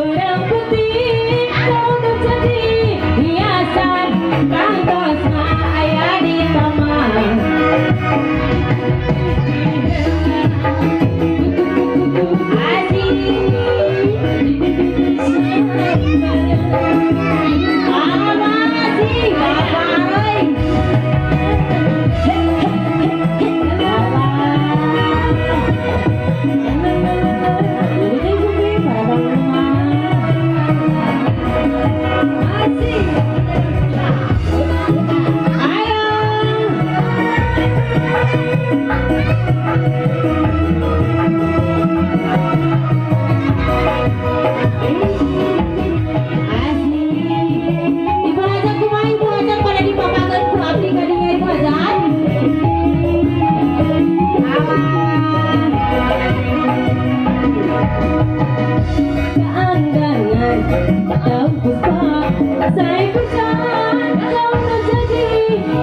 Barang putih kau jadi hiasan, tangtosna aya di taman. Ibu Hajat kumaha, Ibu Hajat pada dipapakeun ku abdi ka dinya, Ibu Hajat? Alah. Keangganan daun puspa saya pisang kau jadi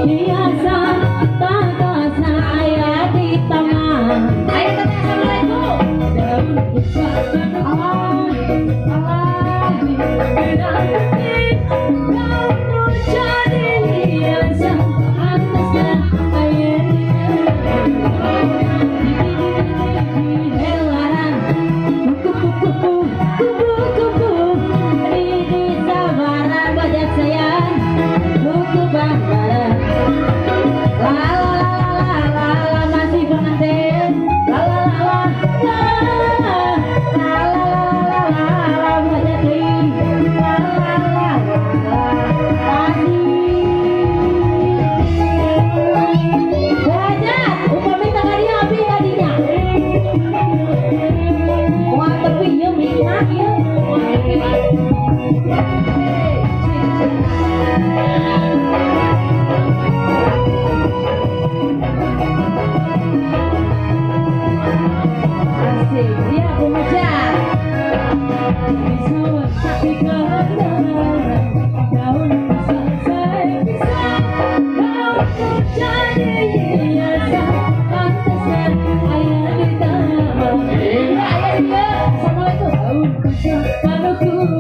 hiasan, tangtosna aya di taman. Ayo teteh, assalamualaikum. Daun puspa, Allah Allah, kau jadi hiasan, pantasna aya di helaran kupu-kupu kupu-kupu di sabaran wajah sayang kuku bambara la la la la la la, masih pengantin la la la la la la la la la la, wajah la la la la, masih wajah upami tengah dia abdi tadinya. Wah, tapi ieu mikna ieu. Hei, cing, cing. Asik, siap Bu Hajat. Daun pisang kau jadi hiasan, pantesan aya di taman. Iya, aya dia. Assalamualaikum. Daun pisang.